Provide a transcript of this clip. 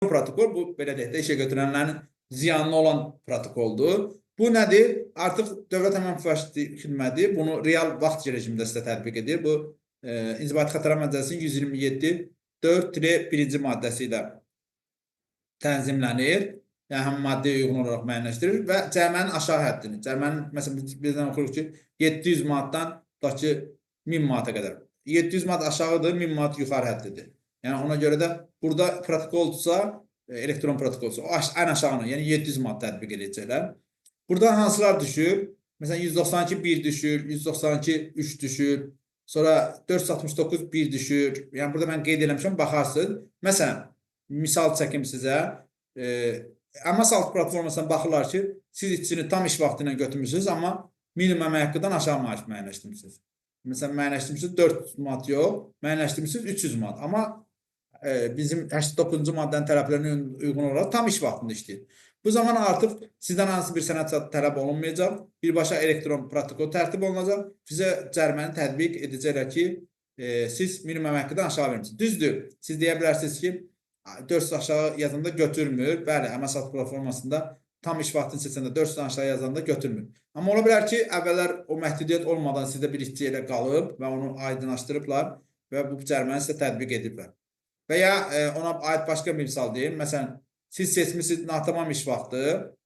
Protokol bu belə deyək də işə götürənlərin ziyanlı olan protokoldur. Bu nədir? Artıq Dövlət Əmək Müvafiqəti Xidməti bunu real vaxt rejimində sizə tətbiq edir. Bu İnzibati Xətalar Məcəlləsinin 127 4-1-ci maddəsi ilə tənzimlənir. Yəni həm maddəyə uyğun olaraq müəyyənləşdirir və cərimənin aşağı həddini. Cərimənin məsələn biz birdən oxuyuruq ki, 700 manatdan tutaq ki 1000 manata qədər. 700 manat aşağıdır, 1000 manat yuxarı həddidir. Yəni ona görə də burada protokoldursa, elektron protokolsa, o ən aşağını, yəni 700 manat tətbiq edəcəklər. Burada hansılar düşür? Məsələn 192 1 düşür, 192 3 düşür. Sonra 469 1 düşür. Yəni burada mən qeyd eləmişəm, baxarsınız. Məsələn, misal çəkim sizə. Əməs altı platformasına baxırlar ki, siz işçini tam iş vaxtı ilə götürmüsünüz, amma minimum əmək haqqından aşağı maaş müəyyənləşdirmisiniz. Məsələn, müəyyənləşdirmisiniz 400 manat yox, müəyyənləşdirmisiniz 300 manat. Amma bizim 89-cu maddənin tələblərinə uyğun olaraq tam iş vaxtında işləyir. Bu zaman artıq sizdən hansı bir sənəd tələb olunmayacaq. Birbaşa elektron protokol tərtib olunacaq. Sizə cəriməni tətbiq edəcəklər ki, siz minimum əmək haqqından aşağı vermisiniz. Düzdür, siz deyə bilərsiniz ki, 400 aşağı yazanda götürmür. Bəli, əmək altı platformasında tam iş vaxtını seçəndə 400 aşağı yazanda götürmür. Amma ola bilər ki, əvvəllər o məhdudiyyət olmadan sizdə bir işçi elə qalıb və onu aydınlaşdırıblar və bu cəriməni sizə tətbiq ediblər. Və ya ona aid başqa bir misal deyim. Məsələn, siz seçmisiniz natamam iş vaxtı.